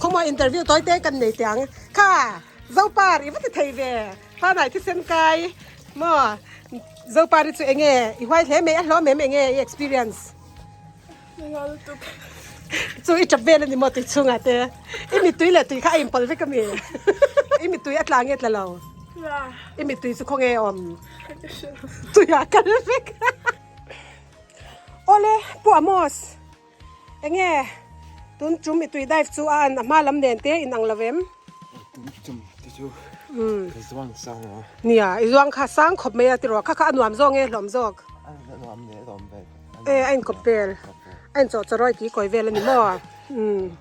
Khawmaw interview tawi te kan nei teh ang. Kha Zopar i va ti thei ve. Hmanah i thisen kai maw Zopar hi chu enge i huai hle mai a hlawm em enge i experience? Chu i tap vel a ni maw tui chhungah te? I mittui leh tui kha a inpawlh vek a mi? I mittui a tla nge tla lo? I mittui chu khawnge awm? Tuiah kal vek. Awle Pu Amos, enge tun tum i tui dive chu a an a hma lam nen te in ang lo em? Tun tum te chu ka zuang sang a. Nia, i zuang kha sang khawp mai a tiraw, kha kha a nuam zawk nge hlawm zawk? A nuam leh hlawm vel. E a inkawp vel, a inchawh chawrawi ki kawi vel a ni maw? Umm.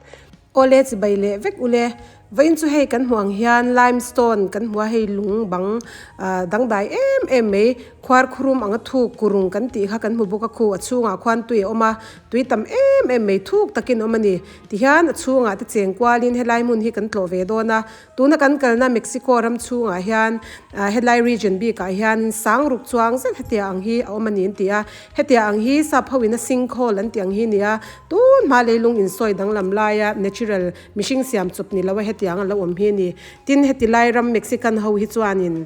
Awle chibai leh vek ule. Vawiin chu hei kan hmuh ang hian limestone kan hmu a, hei lung bang ah dangdai em em mai khuar khurum anga thuk kurung kan tih kha kan hmu bawk a, khu a chhungah khuan tui a awm a, tui tam em em mai thuk takin a awm a ni. Tihian a chhungah te cheng kualin helai hmun hi kan tlawh ve dawn a, tuna kan kalna Mexico ram chhungah hian ah helai region bikah hian sang ruk chuang zet hetiang ang hi a awm a ni an ti a, hetiang ang hi sap ho in a sinkhole an tih ang hi a ni a, tun hma leilung insawi danglam laia natural Mihring siam chawp ni lo a hetiang a lo awm hi a ni. Tin, heti lai ram Mexican ho hi chuanin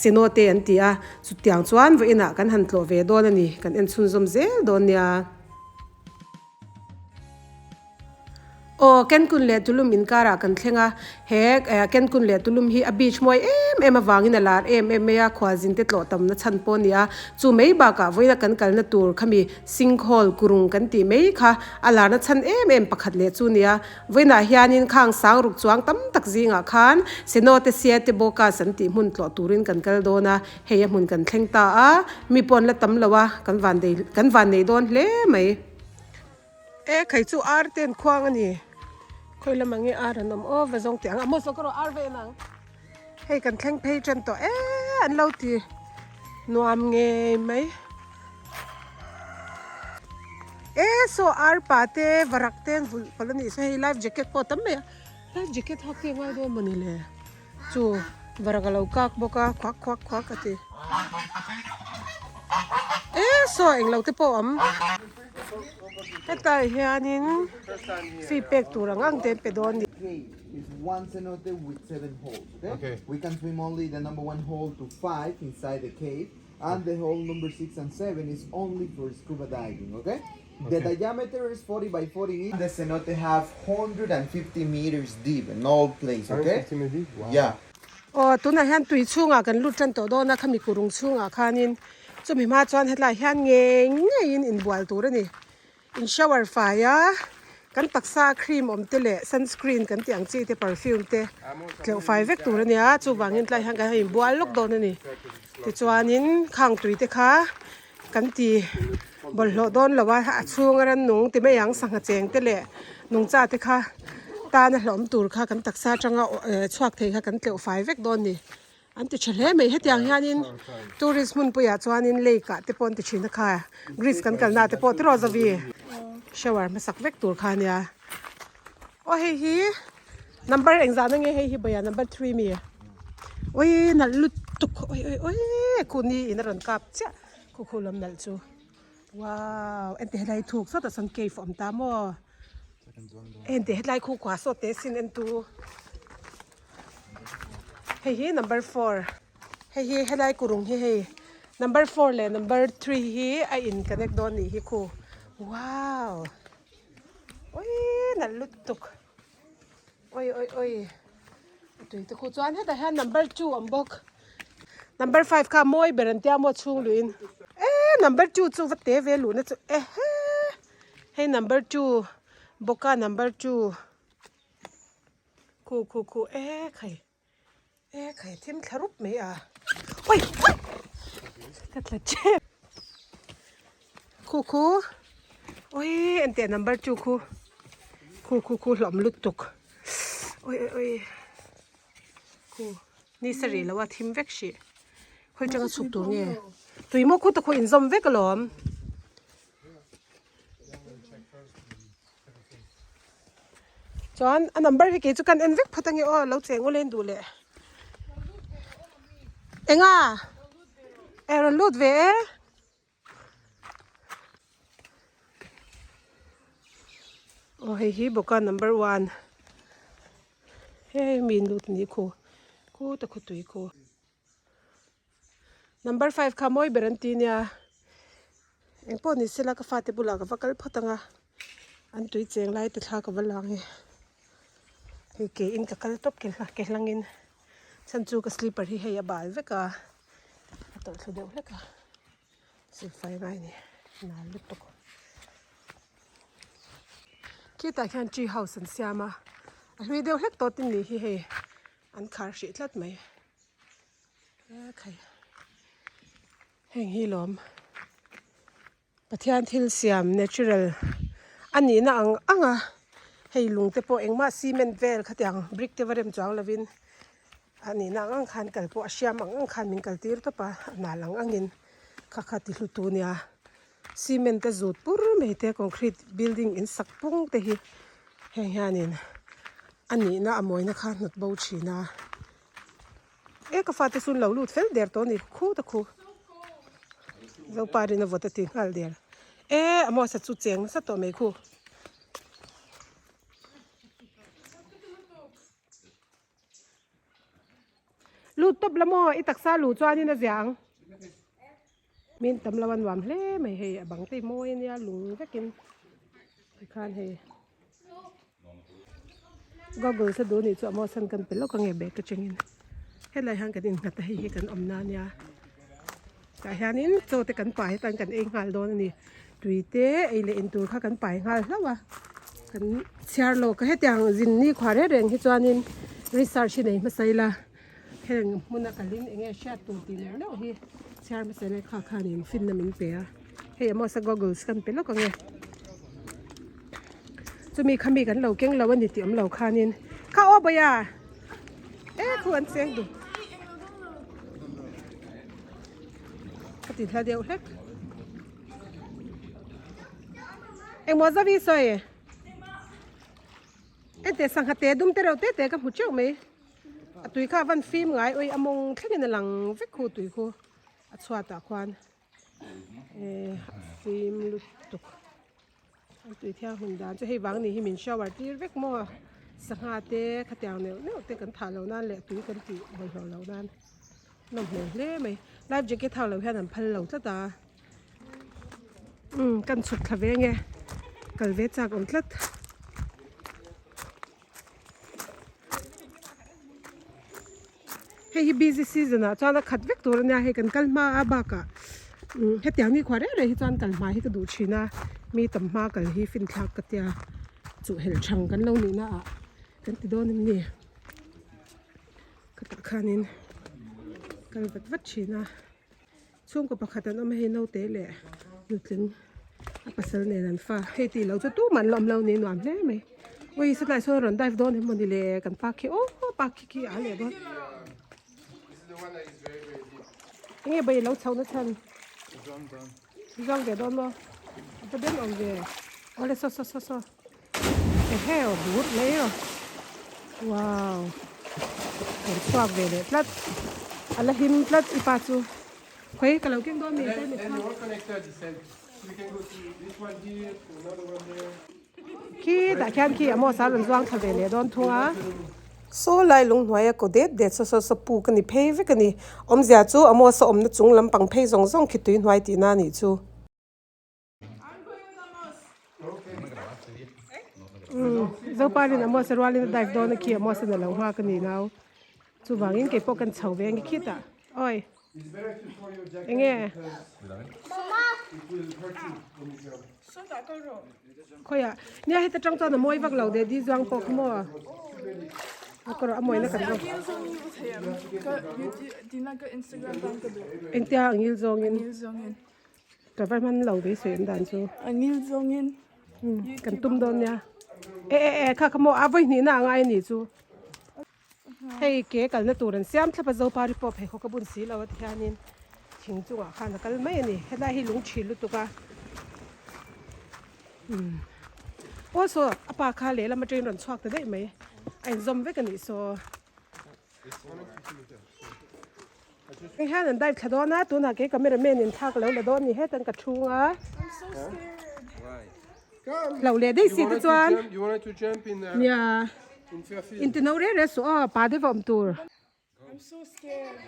cenote an ti a, chutiang chuan vawiinah kan han tlawh ve dawn a ni, kan en chhunzawm zel dawn nia. Aw, Cancun leh Tulum inkarah kan thleng a, he Cancun leh Tulum hi a beach mawi em em avangin a lar em em mai a, khualzin te tlawh tamna chhan pawh a ni a, chu mai bakah vawiina kan kalna tur khami Sinkhole kurung kan tih mai kha a larna chhan em em pakhat leh chu nia. Vawiinah hianin khang sang ruk chuang tam tak zingah khan Cenote Siete Bocas an tih hmun tlawh turin kan kal dawn a, hei a hmun kan thleng ta a, mi pawn la tam lo a, kan van dei kan van nei dawn hle mai. E khai chu ar ten khuang a ni. Khawi lamah nge ar an awm aw va zawng teh ang a maw zawk erawh ar ve nang. Hei kan thleng phei tan tawh e an lo ti nuam ngei mai. E saw ar pa te varak te an vulh palh a nih saw hei life jacket pawh a tam mai a life jacket hak te a ngai dawn mawni le chu varak a lo kak bawk a khuak khuak khuak a ti e saw englo te pawh a awm hetah hianin fee pek tur ang ang te an pe dawn a ni. Is one cenote with seven holes, okay? Okay. We can swim only the number one hole to five inside the cave, and the hole number six and seven is only for scuba diving, okay? The diameter is 40 by 40 meters. The cenote have 150 meters deep in all place, okay? 150 meters deep? Wow. Yeah. Aw, tunah hian tui chhungah kan lut tan tawh dawn a, khami kurung chhungah khanin chumi hma chuan hetlai hian ngei ngeiin inbual tur a ni. In shower fai a, kan taksa cream awm te leh sunscreen kan tih ang chi te perfume te tleuh fai vek tur a nia chuvangin tlai hian kan han inbual lawk dawn a ni tichuanin khang tui te kha kan ti bawlhhlawh dawn lo a a chhunga rannung ti mai ang sangha cheng te leh nungcha te kha tana hlawm tur kha kan taksa atanga chhuak thei kha kan tleuh fai vek dawn a ni. An ti tha hle mai hetiang hianin tourist hmunpuiah chuanin lake ah te pawh an ti thin a kha Greece kan kalna ah te pawh tiraw Zovi shower hmasak vek tur kha ania aw hei hi number engzah na nge hei hi bawia number three mi ui nalh lutuk ui ui ui khu ni in a rawn kap chiah khu khu lam nalh chu wow ente helai thuk sawtah sawn cave a awm ta maw ente helai khu kua sawt te sin en tu. Hei hi number four hei hi helai kurung hi hei number four leh number three hi a in connect dawn nih hi khu wow awii nalh lutuk awi awi awi a tui te khu chuan hetah hian number two a awm bawk number five kha mawi ber an tia maw chhung luihin e number two chu va te ve luhna chu e he hei number two bawk a number two. Khu khu khu e khai e khai thim thla rup mai a oi oi ka tla chep khu khu oi enteh number two khu khu khu khu hlawm lutuk oi oi oi khu ni sarih lo a thim vek hrih khawi tanga chhuk tur nge tui maw khu ta khu inzawm vek alawm. Chuan a number hi kei chu kan en vek phawt ange aw lo cheng ule duh leh enga e rawn lut ve e aw hei hi bawk a number one. Hei mi in lut ni khu khu ta khu tui khu. Number 5 kha mawi ber an ti nia. Eng pawh ni sela ka fate bulah ka va kal phawt ang a. An tui cheng lai te thla ka va lang e. Hei ke in ka kal tawp ke hla ke hlangin chhan chu ka slipper hi hei a bal vek a. A tawlh thlu deuh hlek a. Silfai ngai ni nal lutuk. Khitah khian tree house an siam a. A hlui deuh hlek tawh tin ni hi hei an khar hrih tlat mai. E khai heng hi lawm Pathian thil siam natural a nihna ang ang a hei lung te pawh engmah cement vel khatiang brick te va rem chuang lovin a nihna ang ang khan kal pawh a hriam ang ang khan min kal tir tawp a a nal ang angin kha kha ti hlu tu nia cement te zut pur mai te concrete building in sak pung te hi heng hianin a nihna a mawina kha hnawt bo thin a. E ka fate chu an lo lut fel der tawh a ni khu ta khu Zoparin a vawt a ti nghal der e a mawsa chu cheng nasa tawh mai khu. Lut tawp la maw i taksa luh chuanin a zia ang min tam lo a nuam hle mai hei a bang te hi mawi ania lung vekin tikhan hei. Goggles a duh anih chu a maw san kan pe lawk ange bag atangin helai hian kan innghat a hei hi kan awmna ania tah hianin chaw te kan pai atan kan ei nghal dawn a ni tui te ei leh in tur kha kan pai nghal hlauh a kan chhiar lawk a hetiang zin ni khua reng reng hi chuanin research hi nei hmasa ila heng hmuna kalin eng nge hriat tur tih leh meuh hi chhiar hmasa ila kha khanin finna min pe a. Hei Amosa goggles kan pe lawk ange chumi khami kan lo keng lo ani tih awm lo khanin kha aw bawia e khu an cheng duh ka ti thla deuh hlek engmaw zavi sawi ente sangha te dum te reuh te te ka hmu teuh mai a tui kha a van fim ngai ui a mawng thlengin a lang vek khu tui khu a chhuatah khuan. Eh fim lutuk an tui thianghlim dan chu hei vang ni hi min shower tir vek maw a sangha te khatiang neuh neuh te kan thah loh nan leh tui kan tih bawlhhlawh loh nan nawm hmel hle mai life jacket ho lo hian an phal lo tlat a umm kan chhuk thla ve nge kal ve chak awm tlat. Hei hi busy season ah chuan a khat vek tur ania hei kan kal hma a bakah umm hetiang ni khua reng reng hi chuan kal hma hi ka duh thin a mi tam hma kal hi fin thlak ka tia chuh helh thang kan lo nih na ah kan ti dawn em ni khatah khanin kal vat vat thin a. Chhungkaw pakhat an awm a hei naute leh nutling a pasal nen an fa hei tih loh chu tumah an la awm lo ni nuam hle mai ui satlai sawn a rawn dive dawn em mawni le kan pa khi aw pa khi khi a leh dawn enge bai lo chhoh na chhan zuang ve dawn maw a va den awm ve awle saw saw saw saw ehe aw bur mai aw wow kan chhuak ve leh tlat a la him tlat i pa chu khawi ka lo keng dawn mi te mi kha khi tah khian khi a maw sa rawn zuang thla ve leh dawn thung a saw lai lung hnuai a kaw det det saw saw saw puk a ni phei vek a ni awmzia chu a maw saw awmna chung lampang phei zawng zawng khi tui hnuai tihna a nih chu. Zoparin a muasa rualin a dive dawn a khi a muasa na lo nghak a ni nau chuvangin kei pawh kan chho ve ang khitah awi enge khawiah nia heta tang chuan a mawi vak lo daddy zuang pawh kha maw a kawr a mawina kan zawk engtia a ngil zawngin. Ka va hman lo ve sawi an dan chu. A ngil zawngin. Kan tum dawn nia. E e e kha kha maw a vawi hnihna a ngai a nih chu. Hei ke kalna tur an siam thlap a Zopari pawh pheikhawk a bun si lo a ti hianin thing chungah khan a kal mai a ni. Helai hi lung thin lutuk a. Aw saw a pa kha lehlam atangin rawn chhuak ta daih mai. A inzawm vek a nih saw. Hei hian an dive thla dawn a tunah kei camera man in thla ka lo la dawn a ni hetan ka thung a hlauh leh daih si te chuan nia. Inti no re re su aw pa deuh a awm tur. I'm so scared.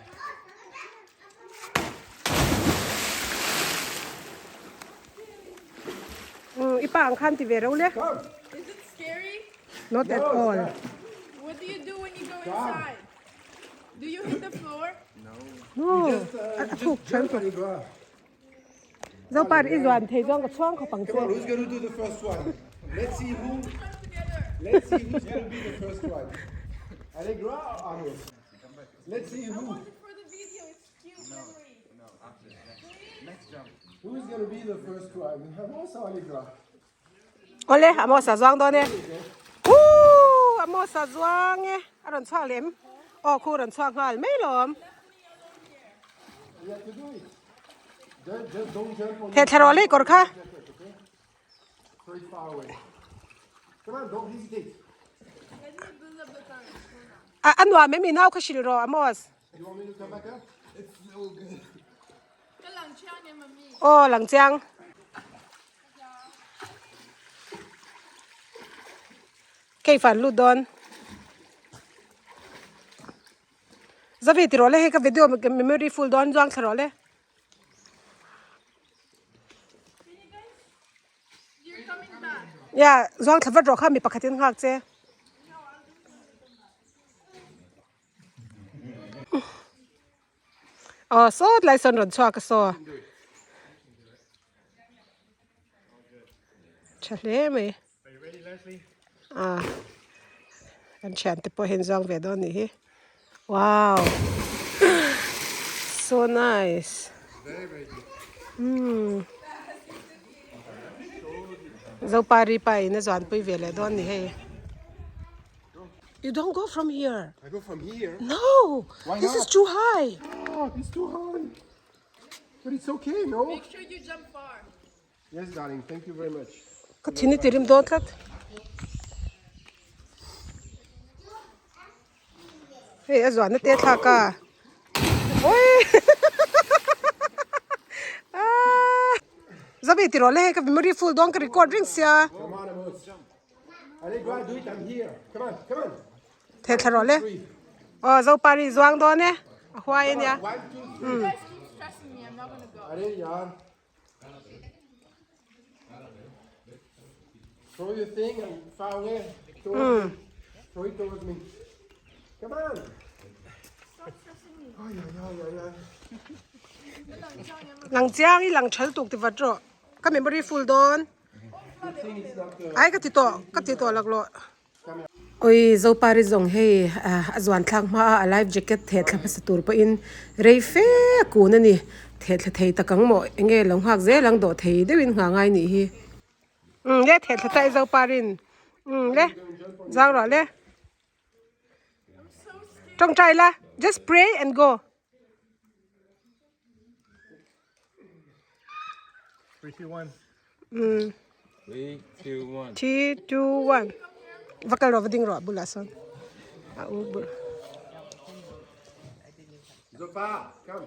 I pa ang khan ti ve ro le. Is it scary? Not at all. What do you do when you go inside? Do you hit the floor? No. A thuk than tu. Zopar i zuan thei zawng ka chhuang khawp ang che. Come on, who's gonna do the first one? Let's see who. Come together. Let's see who's gonna be the first one. Allegra or Amos? Let's see who. Want it for the video. It's cute memory. Who's gonna be the first one? Amos or Allegra? Awle, Amos a zuang dawn e. Woo! Amos a zuang e. A rawn chhuak lem. Aw khu rawn chhuak nghal mai lawm. Theh thla rawh leh kawr kha. A nuam em i nau kha hrilh rawh Amos. Aw lang chiang. Cave ah an lut dawn. Zavi ti rawh le hei ka video memory full dawn zuang thla rawh le. Ya zuang thla vat rawh kha mi pakhat in nghak che. Aw sawt lai sawn rawn chhuak a saw. Tha hle mai. Ah kan thian te pawh hian zuang ve dawn nih hi. Wow so nice. Umm Zopari pa in a zuan pui ve leh dawn nih hei. You don't go from here. I go from here? No. Why This not? is too high. Oh, it's too high. But it's okay, no? Make sure you jump far. Yes, darling. Thank you very much. Ka thini tirim dawn tlat. Hei a zuan na te thlak a. Oi! Ah! Zabi ti rawh le hei ka memory full dawn ka record reng sia. Come on, Amos. Allez, go do it. I'm here. Come on, come on. Theh thla rawh le. Aw Zopari zuang dawn e. A huai ania. One, two, three. You guys keep stressing me. I'm not gonna go. Allez, Jan. Throw your thing and far away. Towards me. Throw it towards me. Come on. Stop stressing me. Ay, ay, ay, ay, ay. Lang chiang i lang thal tuk ti vat rawh. Ka memory full dawn. Ai ka ti tawh ka ti tawh laklawh. Oi Zopari zawng hei a zuan thlak hma a a life jacket theh thla hmasa tur pawhin rei fe a kun a ni. Theh thla thei tak ang maw enge lo nghak zel ang dawh thei deuhin nghah ngai nih hi. Umm le theh thla ta i Zopari'n umm le zang rawh le. Tawngtai la just pray and go. 3, 2, 1. 3, 2, 1. 3, 2, 1. Va kal rawh va ding rawh bulah sawn. A u bul. Zopa, come.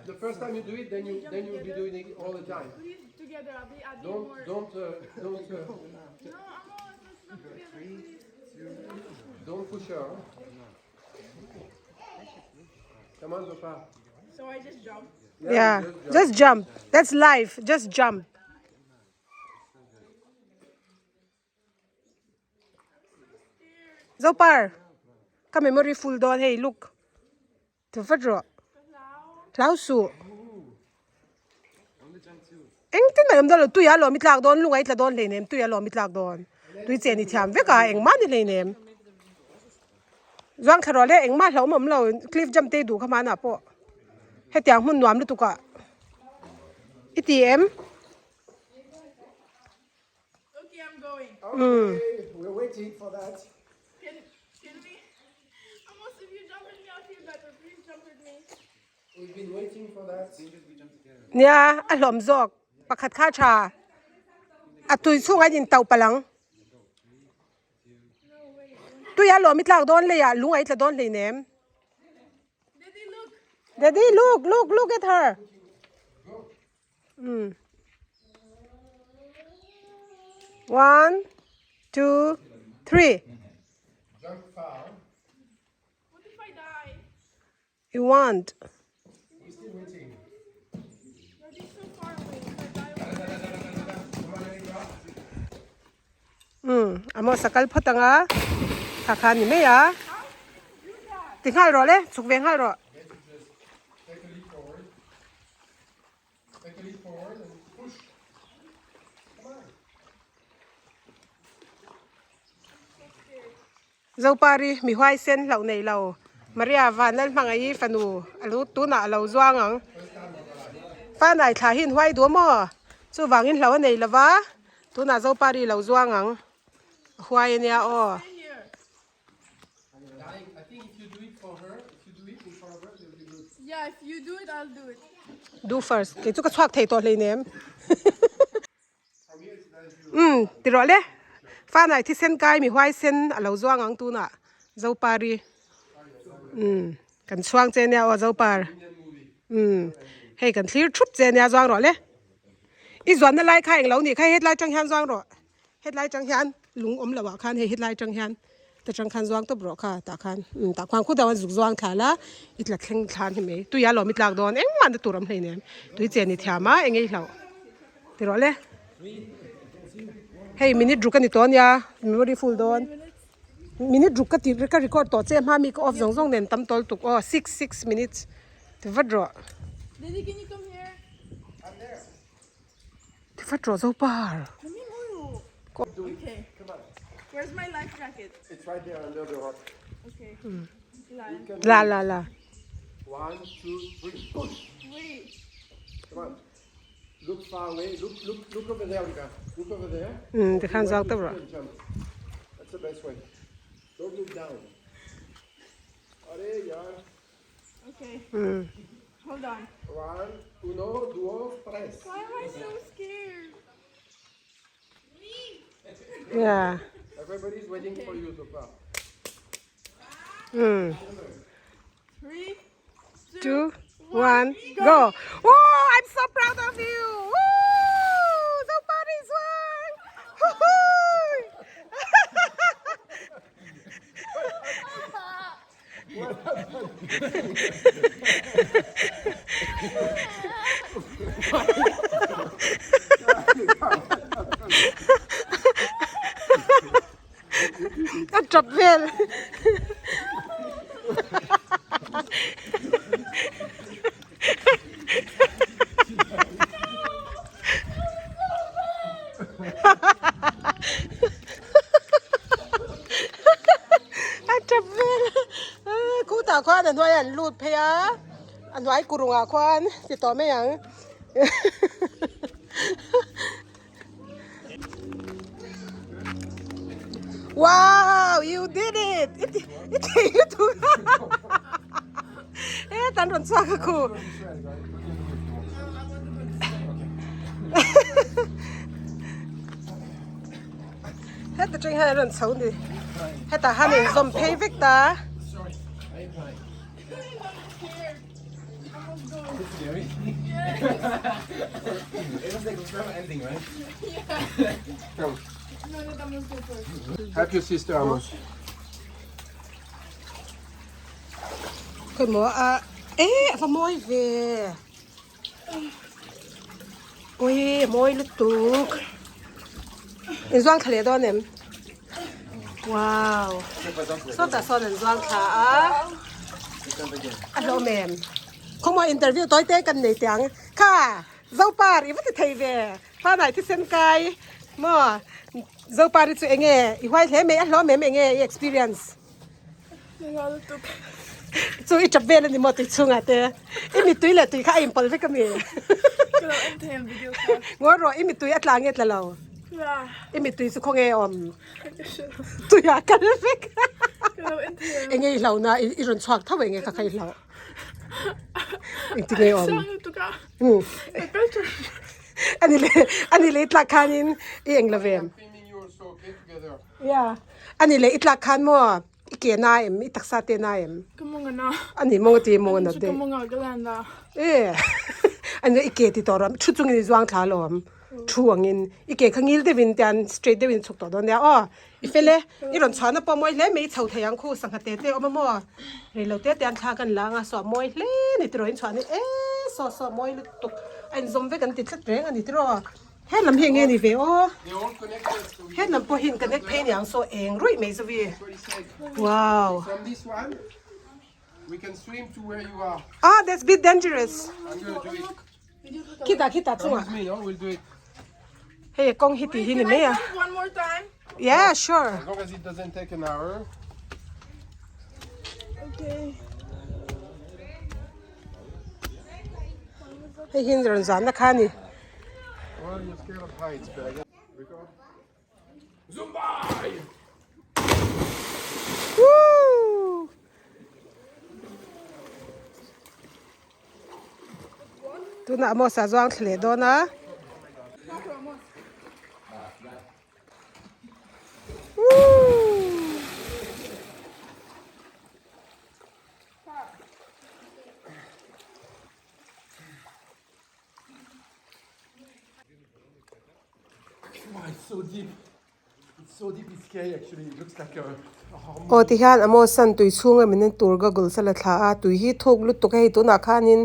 The first time you do it, then you then you'll be doing it all the time. Please, together. I'll be. I'll be Don't more. don't uh, don't uh, No, Amos, let's jump together, please. don't push her. Come on, Zopa. So I just jump. Yeah, just jump. That's life. Just jump. Zopar, ka memory full dawn hei look. Ti vat rawh. Hlau suh. Engtin mai awm dawn lo, tui a lawm i tlak dawn, lunga i tla dawn hleinem, tui a lawm i tlak dawn. Tui chen i thiam vek a, engmah ni hleinem. Zuang thla rawh le, engmah hlauhawm awm lo, cliff jump te i duh kha hmanah pawh. Hetiang hmun nuam lutuk ah i ti em? Okay, I'm going. Okay, we're waiting for that. Can can we? Amos, if you jump with me, I'll feel better. Please jump with me. We've been waiting for that. Nia, a hlawm zawk pakhat kha tha. A tui chhungah in intauh palh ang. Tui a lawm i tlak dawn lei ah lung a i tla dawn hleinem. Daddy, look. Daddy, look, look, look at her. Umm. One, two, three. What if I die? You want. We're still waiting. You're so far away. If I die, Um, amo sakal phawt anga kha kha ni mai a. Ti nghal rawh le, chhuk ve nghal rawh. Take a leap forward. Take a leap forward and push. Come on. Zopari mi huaisen hlauh nei lo Maria Vanlal hmangaih fanu a lo tunah a lo zuang ang. Fanai thla hi in huai duh a maw? Chuvangin hlauh a nei lo va, tunah Zopari lo zuang ang. A huai a nia aw. Yeah, if you do it, I'll do it. Do first. Kei chu ka chhuak thei tawh hleinem. Umm, ti rawh le. Fanai thisen kai mi huaisen a lo zuang ang tunah Zopari. Umm, kan chhuang che nia aw Zopar. Umm, hei kan thlir thup che nia zuang rawh le. I zuanna lai kha englo nih kha hetlai tang hian zuang rawh. Hetlai tang hian lung awm loh ah khan hei hetlai tang hian ta tang khan zuang tawp rawh kha tah khan umm tah khuan khut deuh an zuk zuang thla la i tla thleng thlan hi mai tui a lawm i tlak dawn engmah na tur awm hleinem tui chen i thiam a eng ei hlauh ti rawh le hei minute ruk a ni tawh ania memory full dawn minute ruk ka ti ka record tawh che hma mi ka off zawng zawng nen tam tawl tuk aw six six minutes ti vat rawh. Daddy can you come here? Ti vat rawh zo par. Okay. Where's my life jacket? It's right there under the rock. Okay. La la la. One, two, three, push. Wait. Come on. Look far away. Look, look, look over there, Luca. Look over there. Um ti khan zau tawp rawh. Jump. That's the best way. Don't look down. Allez, yeah. Okay. Hold on. One, uno, duo, tres. Why am I so scared? Me. Yeah. Everybody's waiting for you so far. 3, 2, 1, go. Oh, I'm so proud of you. Woo! The party's won. Woohoo! A tap vel. A tap vel a khutah khuan a hnuai an lut phei a a hnuai kurungah khuan ti tawh mai ang. Wow you did it i ti i thei lutuk he tan rawn chhuak a khu. Heta tang hian an rawn chho ni hetah han inzawm phei vek ta. Help your sister Amos. Khawi maw a eh a va mawi ve ui a mawi lutuk inzuang thla leh dawn em wow sawtah sawn an zuang thla a a hlawm em khawmaw interview tawi te kan nei teh ang kha zopar i va ti thei ve hmanah thisen kai maw zopar hi chu eng nge i huai hle mai a hlawm em eng nge i experience. Chu i tap vel a ni maw tui chhungah te? I mittui leh tui kha a inpawlh vek a mi? Ngawi rawh, i mittui a tla nge tla lo? I mittui chu khawnge awm? Tuiah kal vek. Enge i hlauhna i rawn chhuak tho enge kha kha i hlauh? Engtin nge awm? Ani leh ani leh i tlak khanin i eng lo ve? Yeah. Ani leh i tlak khan maw i ke na em i taksa te na em? Ka mawng a na. Ani mawng a ti mawng a na te. Ka mawng ah ka lan la. E. Ani leh i ke ti tawh rawh thu chungin i zuang thla alawm. Thu angin i ke kha ngil deuhin tian straight deuhin chhuk tawh dawn nia aw. I fel e, i rawn chhuahna pawh mawi hle mai i chho thei ang khu sangha te te awm a maw. Reilo te te an thla kan la anga saw mawi hle ni tiraw in chhuah ni e saw saw mawi lutuk a inzawm vek an ti tlat reng a ni tiraw. He lam hi enge ni ve aw. He lam pawh hi in connect phei niang saw eng ruih mai zovi. Wow. We can swim to where you are. Ah, that's bit dangerous. I'm gonna do it. Khitah khitah Come chungah. with me, no? We'll do it. Hei kawng hi tih hi ni Can mai I a. jump one more time? Yeah, sure. As long as it doesn't take an hour. Okay. Hei hi rawn zan na kha a ni. Well, you're scared of heights, but I guess. Record. Zumba! Woo! Tunah Amos a zuang thla leh dawn a. Woo! Aw tihian Amos-an tui chhunga min en tur goggles a la thla a tui hi thuk lutuk a hei tunah khanin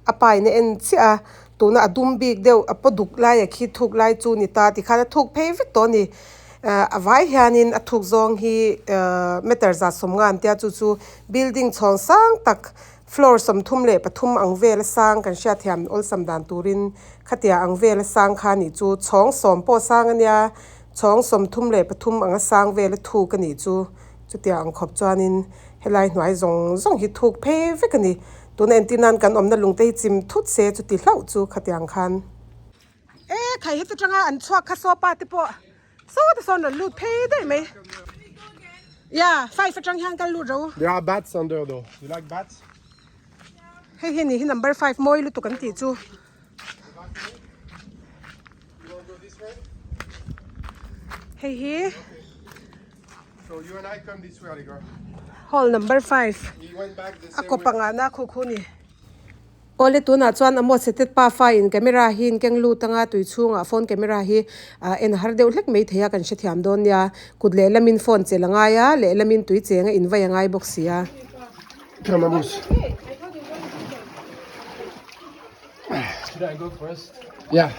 a pa in a en chiah a tuna a dum bik deuh a paw duk lai a khi thuk lai chu ni ta tikhan a thuk phei vek tawh a ni ah a vai hianin a thuk zawng hi ah meter za sawm nga an tia chu chu building chhawng sang tak Floor 33 ang vela sang kan hriatthiam awlsam dan turin khatia ang vela sang kha nih chu chhawng sawm pawh sang a nia, chhawng 33 anga sang vela thuk a nih chu chutia ang khawp chuanin helai hnuai zawng zawng hi thuk phei vek a ni. Tuna entir nan kan awmna lungte hi chim thut se chuti hlauh chu khatiang khan. E khai heti tanga an chhuak kha saw pa te pawh saw te sawn rawn lut phei daih mai. Yeah, five atang hian kan lut ro. There are bats under though. You like bats? Hei hi ni hi number 5 mawi lutuk an tih chu. Hei hi. So you and I come this way, Allegra. Hall number 5. We went back the A same kaw way. panga na khu khu ni. Awle tunah chuan a mawhchhe pa fa in camera hi in keng lut anga tui chhungah phone camera hi ah en har deuh hlek mai thei a kan hrethiam dawn nia kut lehlamin phone chelh a ngai a lehlamin tui cheng a invai a ngai bawk si a. Come Amos. Should I go first? Yeah.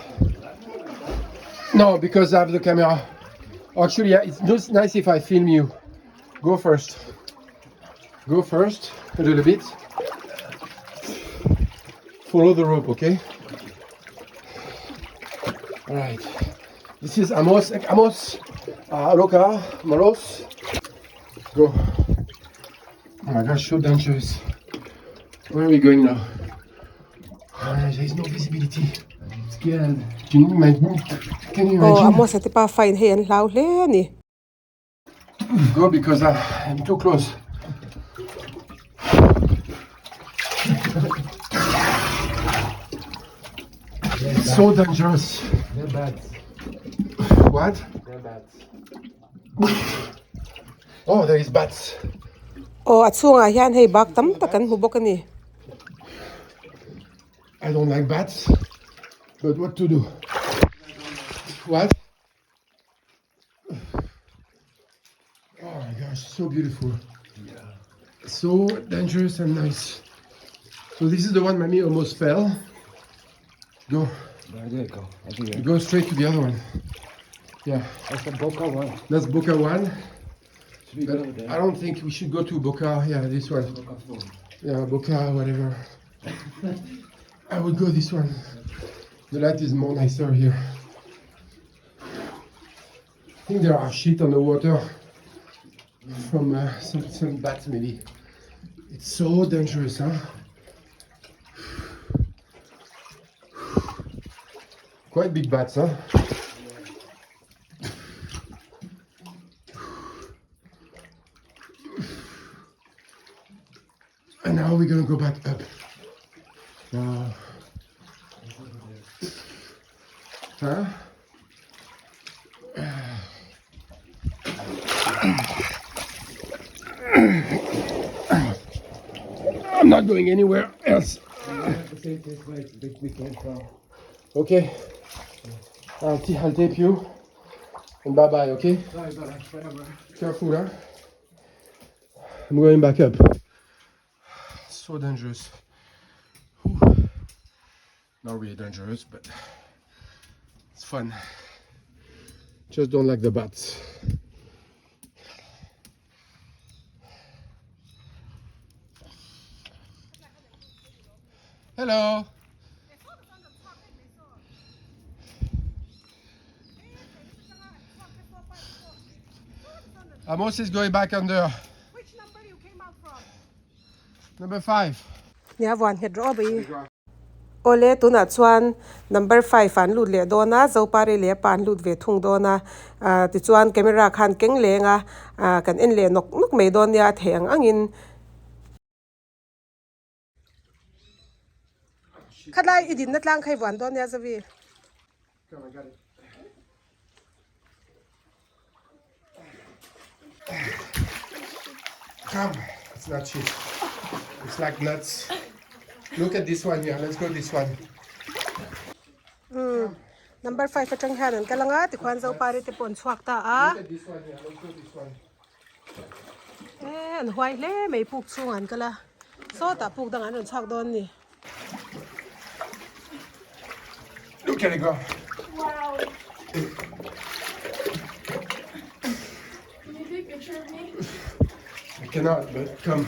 No, because I have the camera. Actually, yeah, it's just nice if I film you. Go first. Go first, a little bit. Follow the rope, okay? All right. This is Amos. Amos. Uh, Aloka. Malos. Go. Oh my gosh, so dangerous. Where are we going now? Uh, there is no visibility. I'm scared. Can you imagine? Can you Aw imagine? Amos-a te pa fa in hei an hlau hle a ni. Go because I, I'm too close. It's so dangerous. They're bats. What? They're bats. Oh, there is bats. Aw a chhungah hian hei bak tam tak kan hmu bawk a ni. I don't like bats, but what to do? What? Oh my gosh, so beautiful. Yeah. So dangerous and nice. So this is the one mommy almost fell. Go. Where did it go? I think You go straight to the other one. Yeah, That's the Boca one. that's Boca one. Should we go But there? I don't think we should go to Boca. Yeah, this one. Boca four. Yeah, Boca, whatever. I would go this one. The light is more nicer here. I think there are shit on the water from uh, some, some bats maybe. It's so dangerous, huh? Quite big bats, huh? And now we're gonna go back up. Wow. Huh? I'm not going anywhere else. The same place where we came from. Okay. I'll, I'll tape you. And bye bye, okay? Bye bye. Bye bye. Careful, huh? I'm going back up. So dangerous. Whew. Not really dangerous, but it's fun. Just don't like the bats. Hello. Amos is going back under. Which number you came out from? Number 5. Nia vuan nghet rawh bai. Awle tunah chuan number 5 ah an lut leh dawn a, Zopari leh a pa an lut ve thung dawn a, ah tichuan camera khan keng leng a, ah kan en leh nawk nawk mai dawn nia a theih ang angin. Khatlai i dinna tlang kha i vuan dawn nia Zavi. Come, it's not cheap. It's like nuts. Look at this one here. Let's go this one. Hmm. Number 5 atang hian an kal anga tikhuan Zopari te pawh an chhuak ta a. Look at this one here. Let's go this one. E an huai hle mai puk chhungah an kal a. Sawtah puk dangah an rawn chhuak dawn ni. Look at it go. Wow. Can you take a picture of me? I cannot, but come.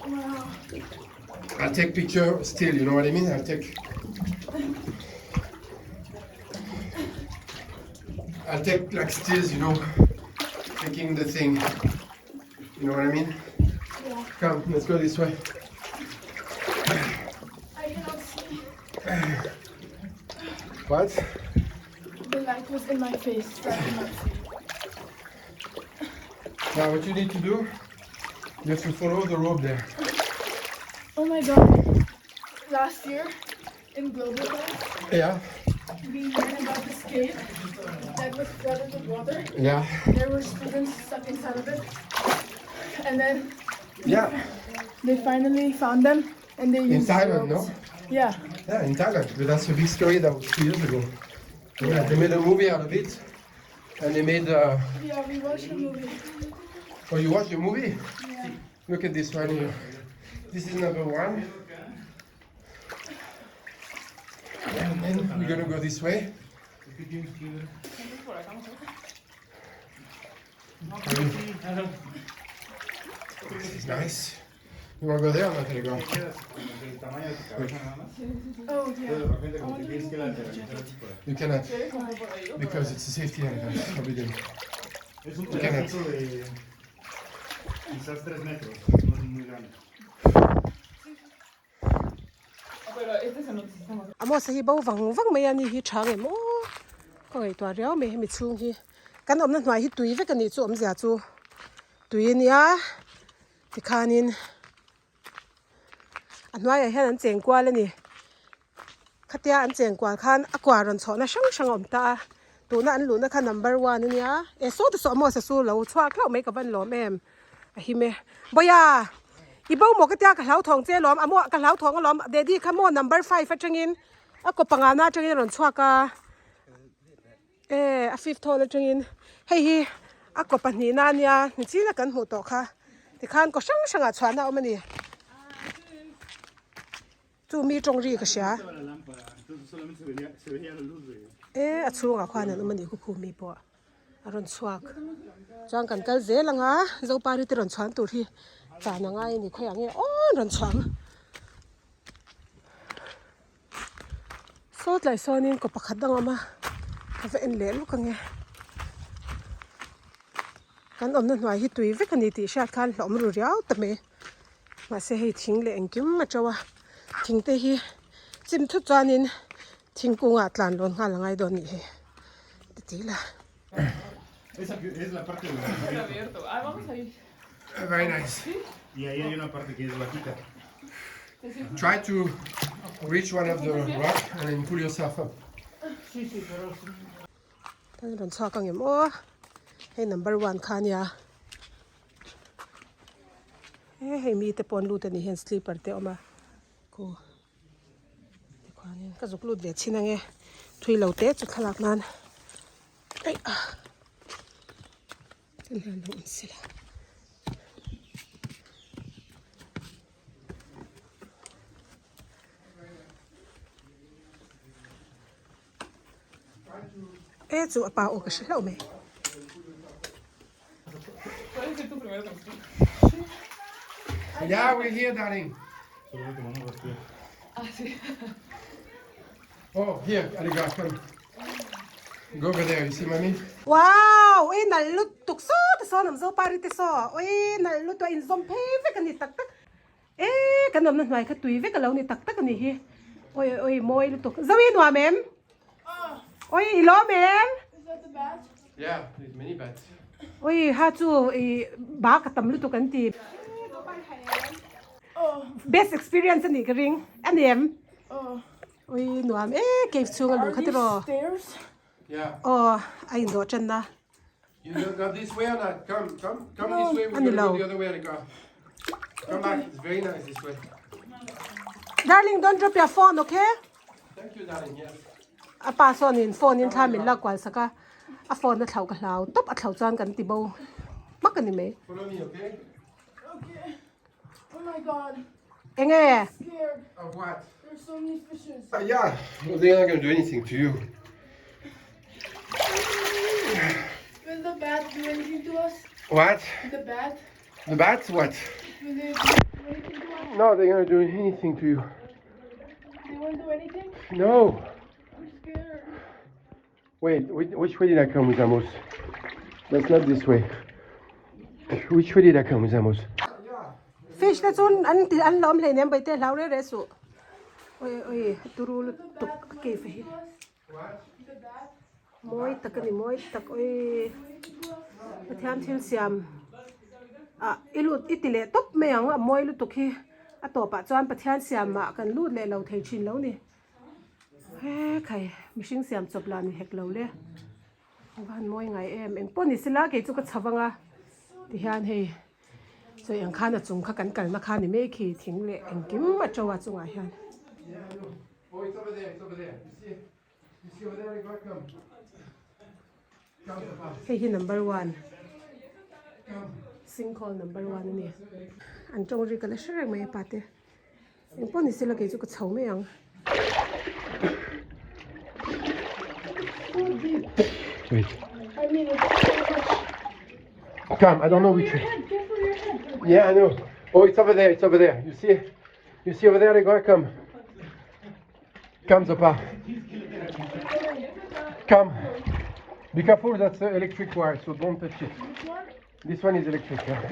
Wow. I'll take picture still, you know what I mean? I'll take I'll take like stills, you know, taking the thing. You know what I mean? Yeah. Come, let's go this way. I cannot see. What? The light was in my face, so I cannot see. Now what you need to do, you have to follow the rope there. Oh my god. Last year in Global Class, Yeah, we learned about this cave that was flooded with water. yeah, There were students stuck inside of it. And then yeah. they finally found them and they In used Thailand, ropes. no? Yeah. Yeah, in Thailand. But that's a big story that was 2 years ago. Yeah, they made a movie out of it. And they made, Yeah, we watched the movie. oh, you watched the movie? Yeah. Look at this one here. This is number one. And then we're gonna go this way. This is nice. You wanna go there or not? There you go. Oh yeah. I want to remove my jacket. You cannot because it's a safety element. It's forbidden. Es un You cannot. pedacito de quizás 3 metros, no es muy grande. Amos hi bo vang vang mai a ni hi tha ngem aw ka ngaihtuah riau mai hemi chhung hi kan awmna hnuai hi tui vek a nih chu awmzia chu tui a nia tikhanin a hnuaiah hian an cheng kual a ni khatia an cheng kual khan a kua rawn chhohna hrang hrang a awm ta a tuna an luhna kha number one a nia e saw te saw Amos a chu lo chhuak hlauh mai ka van lawm em a him e bawia i bo maw ka tia ka hlau thawng che alawm a maw ka hlau thawng alawm daddy kha maw number 5 atangin a kaw panga na atangin a rawn chhuak a e a fifth hall atangin hei hi a kaw pahnih na ania nichina kan hmuh tawh kha tikhan kaw hrang hrangah chhuahna a awm a ni chu mi tawng ri ka hria e a chhungah khuan an awm a nih khu mi pawh. A rawn chhuak chuan kan kal zel ang a Zopari te rawn chhuan tur hi chan a ngai a ni khawiah nge aw an rawn chhuang saw tlai sawnin kaw pakhat dang a awm a ka va en leh lawk ang e kan awmna hnuai hi tui vek a ni tih hriat khan hlawm ru riau ta mai mahse hei thing leh engkim a to a thing te hi chim thut chuanin thingkungah tlan lawn nghal a ngai dawn a nih hi. Ti la. Esa es la parte de Abierto. Ah, vamos ahí. Very nice. Y ahí hay una parte que es bajita. Try to reach one of the rock and then pull yourself up. Tan rawn chhuak ang em aw. Hei number 1 kha ania. E hei mi te pawn lut ani hian slipper te awm a. Khu. Khuanin ka zuk lut ve chhin ange thui lo te chu thlalak nan aih a tin hian lo awm sela. E chu a pa aw ka hre hlauh mai. Yeah, we're here, darling. Oh, here, Allegra, come. Go over there, you see mommy? Wow! Oi nalh lutuk saw te sawn awm zo pari te saw. Oi nalh lutuk a inzawm phei vek a ni tak tak. E kan awmna hnuai kha tui vek a lo ni tak tak a ni hi. Oi oi oi mawi lutuk. Zoe nuam em? Oi i lawm em? Is that the bat? Yeah, there's many bats. Oi ha chu i ba ka tam lutuk an ti. Best experience a nih ka ring. A ni em? Oi nuam e cave chhung a luh kha tiraw. Yeah. Aw a indawh tan na. You don't go this way or not? Come, come, come this way. We're Ani gonna lo. go the other way, Alika. Come back. It's very nice this way. Darling, don't drop your phone, okay? Thank you, darling. Yes. A pa sawn in phone in thla min lak kual sak a, a phone a thlauh ka hlau tawp a thlauh chuan kan ti bo hmak a ni mai. Follow me, okay? Okay. Oh my god. Enge? Scared. Of what? There's so many fishes. Uh, yeah. Well, they're not gonna do anything to you. Will the bat do anything to us? What? The bat? The bats? What? Will they do anything to us? No, they're gonna do anything to you. They won't do anything? No. I'm scared. Wait, which way did I come with Amos? That's not this way. Which way did I come with Amos? Fish te chuan an ti an lawm hleinem bai te hlau reh reh suh. Oi oi turu lutuk a cave hi. Mawi tak a ni mawi tak oi Pathian thil siam ah i lut i ti leh tawp mai ang a mawi lutuk hi a tawpah chuan Pathian siam ah kan lut leh lo thei thin lo ni. He khai mihring siam chawp lah ni hek lo le a va han mawi ngai em eng pawh ni sela kei chu ka chho vang a tihian hei sawi ang khan a chung kha kan kalna kha ni mai khi thing leh engkim a to a chungah hian. Hei hi number one sinkhall number one a ni an tawng ri ka la hre reng mai a pate. Eng pawh ni sela kei chu ka chho mai ang. Wait. Come, I don't know which way. Yeah, I know. Oh, it's over there, it's over there. You see? You see over there, Igor? Come. Come, Zopa. Come. Be careful, that's the electric wire, so don't touch it. This one is electric, yeah.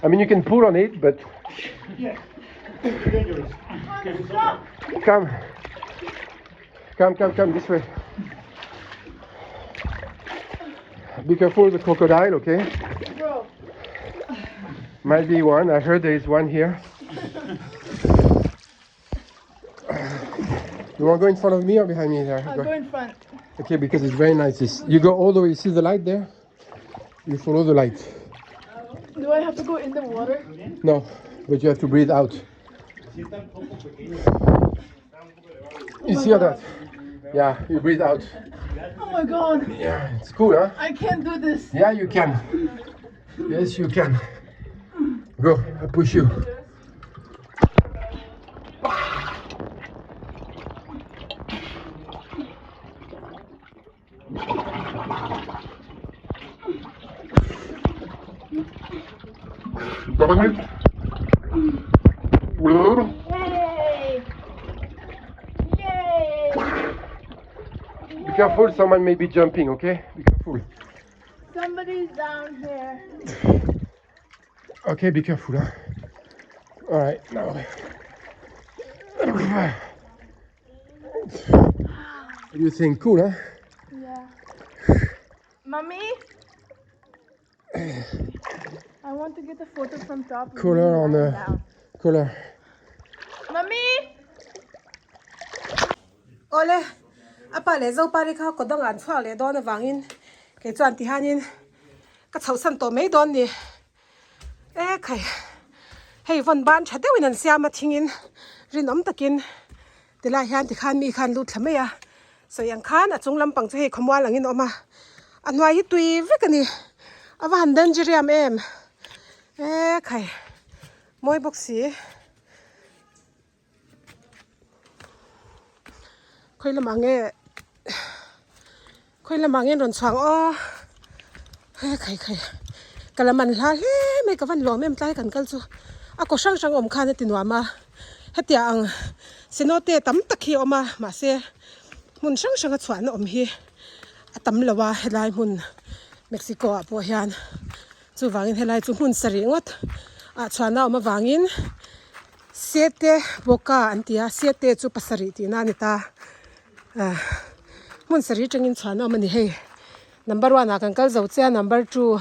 I mean, you can pull on it, but... Come. Come, come, come, this way. Be careful of the crocodile, okay? Bro. Might be one. I heard there is one here. You want to go in front of me or behind me there? I'll go in front. Okay, because it's very nice. This. You go all the way. You see the light there? You follow the light. Do I have to go in the water? No, but you have to breathe out. You see all that? Yeah, you breathe out. Oh my god. Yeah, it's cool, huh? I can't do this. Yeah, you can. Yes, you can. Go, I push you. Yay! Yay! Be careful, someone may be jumping, okay? Be careful. Somebody's down here. Okay, be careful, huh? All right, now. What do you think? Cool, huh? Yeah. Mommy? I want to get a photo from top. with Color me on lying the down. color. Mommy? Awle, a pa leh Zopari kha kaw dangah an chhuak leh dawn avangin kei chuan tihianin ka chhohsan tawh mai dawn ni. E khai, Hei vawn ban tha deuhin an siam a thingin rinawm takin tilai hian tikhan mi khan lut thla mai a sawi ang khan a chung lampang chu hei khawmual angin a awm a a hnuai hi tui vek a ni a va han dangerous em e khai mawi bawk si. Khawi lamah nge khawi lamah nge an rawn chhuang aw he khai khai ka la man hla hle mai ka van lawm em tlai kan kal chu a kaw hrang hrang awm khan a ti nuam a hetiang ang cenote tam tak hi a awm a mahse hmun hrang hrang a chhuahna awm hi a tam lo a helai hmun Mexico ah pawh hian chuvangin helai chu hmun sarih ngawt ah chhuahna awm avangin. Sete Boca an ti a, Sete chu pasarih tihna a ni ta. Ah hmun sarih atangin chhuan a awm a ni hei. Number one ah kan kal zo chiah a, number two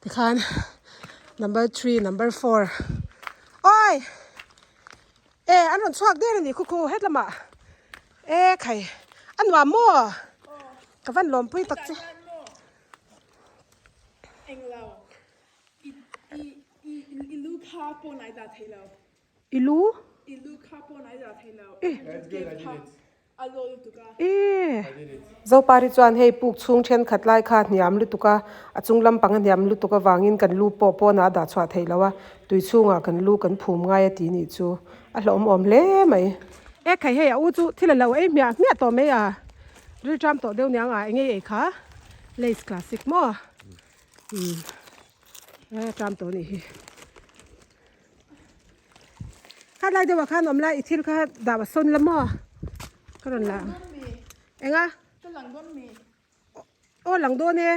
tikhan number three, number four awii e an rawn chhuak der a ni khu khu hetlamah e khai a nuam maw ka van lawmpui tak che. I lu? Zopari chuan hei puk chhung thenkhat lai kha a hniam lutuk a, a chung lampang a hniam lutuk avangin kan lu pawh pawnah a dah chhuah theih loh a, tui chhungah kan lu kan phum ngai a ti nih chu a hlauhawm awm hle mai. E khai hei a u chu thil a lo ei hmiah hmiah tawh mai a, rilṭam tawh deuh niang a eng ei ei kha Lays classic maw? Umm e ṭam tawh anih hi kha lai deuhah khan awm la i thil kha dah a sawn la maw ka rawn la ang eng a aw lang dawn e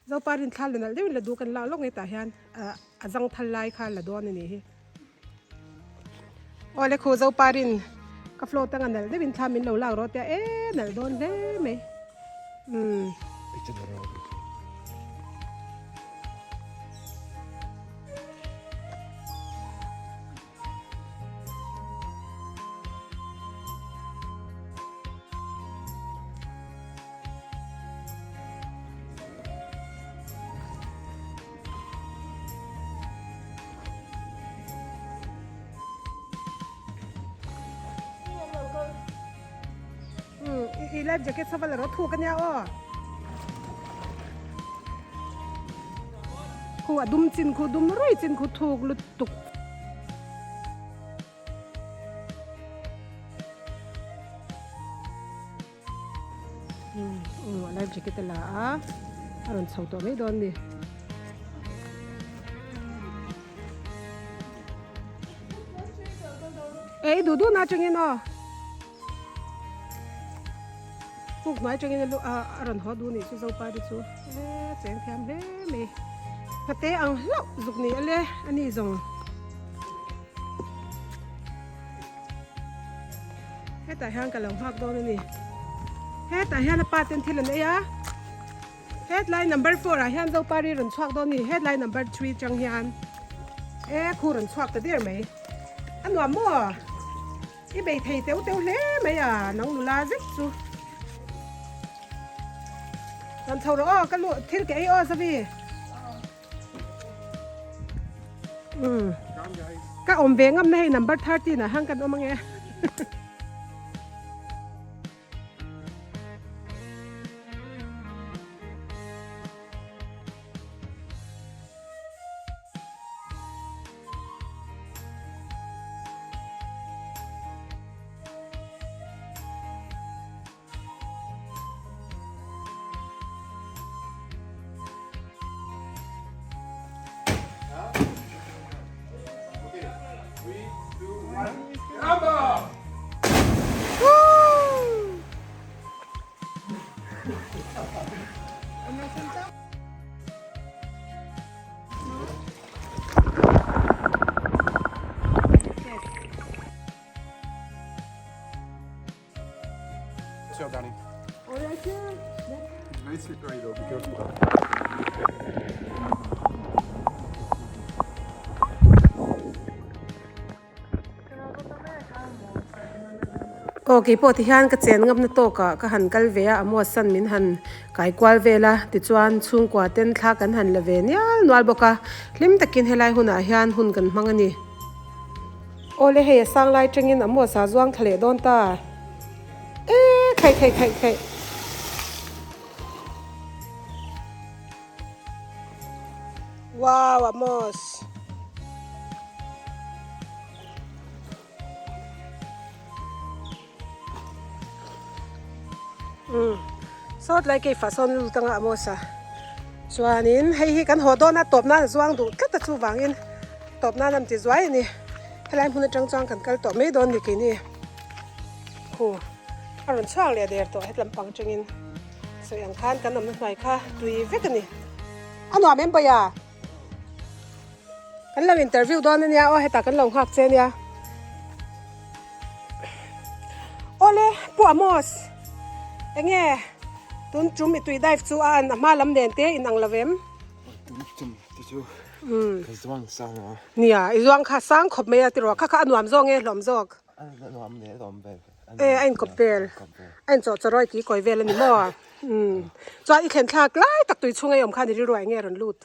zopa rin thla la nalh deuhin la duh kan lak lawk nge tah hian ah a zang thal lai kha la dawn anih hi aw le khu zopa rin ka float anga nalh deuhin thla min lo lak rawh tia e nalh dawn hle mai umm. I life jacket saw va la rawh thuk ania aw. Khu a dum chin khu dum ruih chin khu thuk lutuk. Umm a life jacket a la a a rawn chho tawh mai dawn a ni. E i duh duh na atangin aw puk hnuai atangin a lu a a rawn haw duh nih chu zopari chu e cheng thiam hle mai nghate ang hlauh zuk ni ale ani zawng. Hetah hian ka lo nghak dawn a ni. Hetah hian a pa ten thil an ei a. Hetlai number 4 ah hian Zopari rawn chhuak dawn a ni. Hetlai number 3 chang hian e khu rawn chhuak ta der mai. A nuam maw? I bei thei teu teu hle mai a, nang nula zet chu. Rawn chho rawh aw, ka lu thil ke ei aw Zavi. Um. Ka awm ve ngam na hei number 13 ah hian kan awm ange. Aw keipawh tihian ka chen ngamna tawkah ka han kal ve a, Amuasan min han kai kual vel a, tichuan chhungkua ten thla kan han la ve nial nual bawk a, hlim takin helai hunah hian hun kan hmang a ni. Aw le hei a sang lai tangin Amuasa zuang thla leh dawn ta. E khaih khaih khaih khaih. Wow Amos. Umm sawt lai kei fah sawn lut anga Amos a chuanin hei hi kan haw dawn a tawp nan a zuang duh tlat a chuvangin tawp nan a ti zuai a ni helai hmun atang chuan kan kal tawh mai dawn ni keini khu a rawn chhuak leh der tawh hetlam pang atangin sawi ang khan kan awmna hnuai kha tui vek a ni a nuam em bawih a. Kan lo interview dawn ania aw hetah kan lo nghak che ania. Awle Pu Amos enge tun tum i tui dive chu a an a hma lam nen te in ang lo em? Tun tum te chu ka zuang sang a. Nia i zuang kha sang khawp mai a tiraw kha kha a nuam zawk nge hlawm zawk? A nuam leh hlawm vel. E a inkawp vel a inchawh chawrawi ki kawi vel a ni maw? Chuan i thlen thlak lai tak tui chhunga i awm khan i rilru ah enge rawn lut?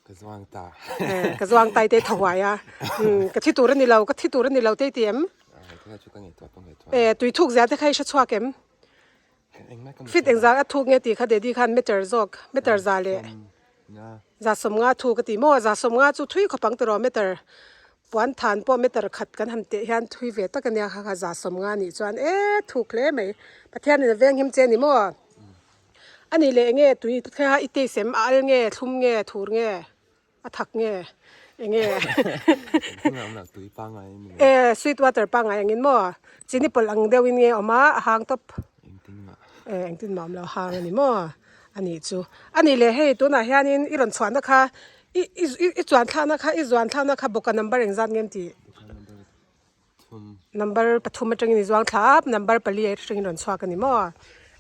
Ka zuang ta. Eh, ka zuang tai te thahuai a. Um, ka thi tur ani lo, ka thi tur ani lo te ti em? Ah, chu ka ngai tuah, ka ngai tuah. Eh, tui thuk zia te kha i hre chhuak em? Fit engzah a thuk nge ti kha daddy khan meter zawk, meter za le. Za sawm nga thu ka ti maw? Za sawm nga chu thui khawp ang tiraw meter puan than pawh meter khat kan han teh hian thui ve tak ania kha kha za sawm nga nih chuan eh thuk hle mai. Pathian in a veng him che ni maw? A nih leh enge tui kha i taste em a al nge thlum nge thur nge a thak nge enge e sweet water pangngai angin maw chini pawlh ang deuhin nge awm a a hang tawp e engtin mah awm lo hang a ni maw a nih chu a nih leh hei tunah hianin i rawn chhuahna kha i i chuan thlakna kha i zuan thlakna kha bawka number engzat nge an tih. Number pathum atangin i zuang thla a, number pali atangin rawn chhuak a ni maw?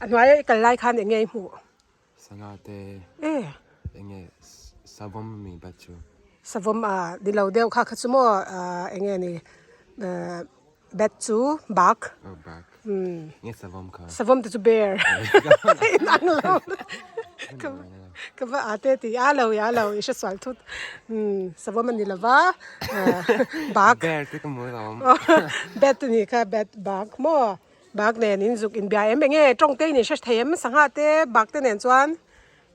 A hnuaia i kal lai khan eng nge i hmuh? Sangha te eng nge savawm mi bat chu? Savawm a ni lo deuh kha kha chu maw eng nge ni bat chu bak. Oh bak. Nge savawm kha? Savawm te chu bear. Inang lo. Ka va a te ti a lo a lo i hre sual thut umm savawm a ni lo va bak Bear te ka hmu lo bat a ni kha bat bak maw bak nen in zuk in bia em enge tawng te in in hre thei em sangha te bak te nen chuan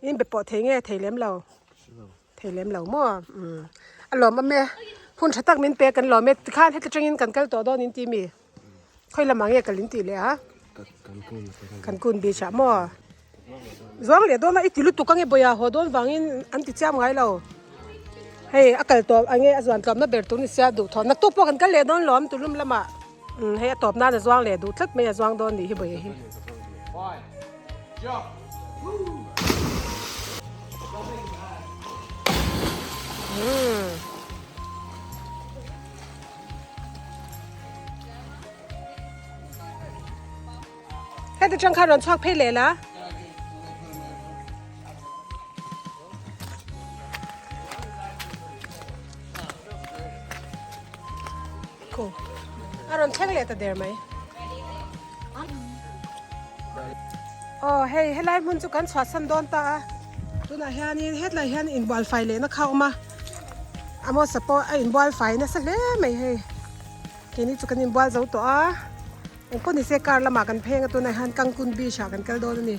in be pawh thei nge thei lem lo thei lem lo maw umm a lawm awm e hun tha tak min pek kan lawm e tikhan heti tangin kan kal tawh dawn in ti mi. Khawi lamah nge ka lin tih leh a? Cancun beach ah maw? Zuang leh dawn a i ti lutuk ange bawia haw dawn vangin an ti chiam ngai lo. Hei a kal tawp ange a zuan tlawmna ber tur ni sia duh thawh naktuk pawh kan kal leh dawn lawm tulum lamah umm hei a tawp nan a zuang leh duh tlat mai a zuang dawn nih hi bawia hi. Umm. Heti tang khan rawn chhuak phei leh la. Ko. A rawn thleng leh ta der mai. Aw hei helai hmun chu kan chhuahsan dawn ta a. Tunah hianin hetlai hian inbual fai lehna kha a awm a. Amos-a pawh a inbual fai nasa hle mai hei. Keini chu kan inbual zo tawh a. Engpawh ni se car lamah kan pheng a tunah hian Cancun beach ah kan kal dawn a ni.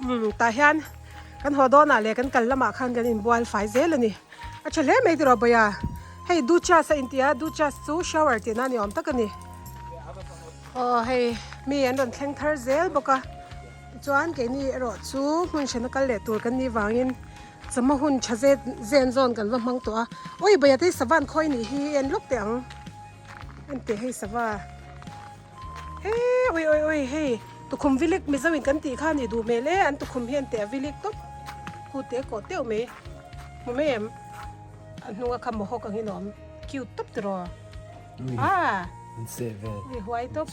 Umm tah hian kan haw dawnah leh kan kal lamah khan kan inbual fai zel a ni. A tha hle mai tiraw Bawia. Hei duchas a inti a, duchas chu shower tihna ni awm tak a ni. Aw hei mi an rawn thleng thar zel bawk a, tichuan keini erawh chu hmun hrena kal leh tur kan nih vangin chawhma hun tha zet zen zawn kan va hmang tawh a. Awi Bawia te hi sava an khawi nih hi en lawk teh ang. Enteh hei sava. Eee ui ui ui hei tukhum vilik mizo in kan tih kha nih duh hmel e an tukhum hian teh a vilik tawp khu te kawh teuh mai hmu mai em a hnung a kha mohawk ang in a awm cute tawp tiraw ah ui huai tawp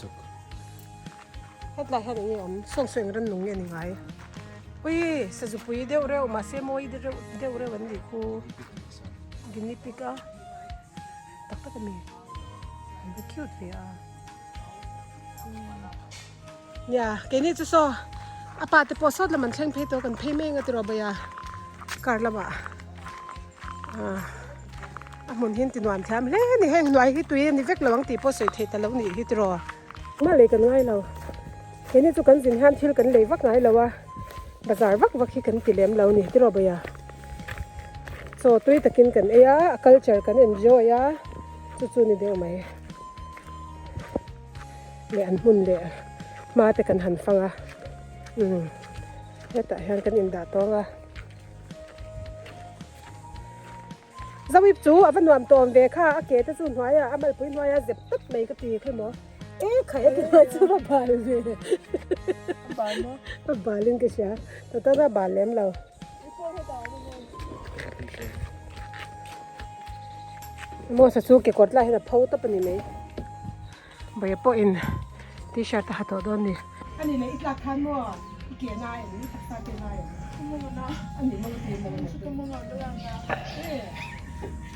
hetlai hian eng nge awm sawng saw eng ran nung nge ni ngai ui sazupui deuh reuh mahse mawi deuh reuh an nih khu guinea pig a. Tak tak ami an va cute ve a nia keini chu saw a pa te pawh sawt lam an thleng phei tawh kan phei mek a tiraw bawiha car lamah ah a hmun hi an ti nuam thiam hle a ni heng hnuai hi tui a ni vek lo ang tih pawh sawi theih ta lo nih hi tiraw engmah lei kan ngai lo keini chu kan zin hian thil kan lei vak ngai lo a bazar vak vak hi kan ti lem lo a ni tiraw bawiha. Chaw tui takin kan ei a, a culture kan enjoy a, chu chu ni deuh mai. Leh an hmun leh hma te kan han fang a, umm hetah hian kan indah tawng a. Zawip chu a va nuam tawm ve kha, a ke te chu hnuaiah a malpui hnuaia zep tawp mai ka ti kha maw. E khai a ti hnuai chu va bal ve. A balin ka hria, tata a bal lem lo. Mosa chu kekawr tlai hian a pho tawp a ni mai. Vawiin pawhin t-shirt a ha tawh dawn a ni. A ni leh i tlak khan maw i ke na em i taksa ke na em? A ni maw ti maw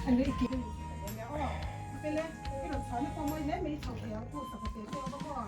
a ni i ke aw pele i rawn chhuahna pawh mawi hle mai i chho thei ang pawh sakawte te awm a maw.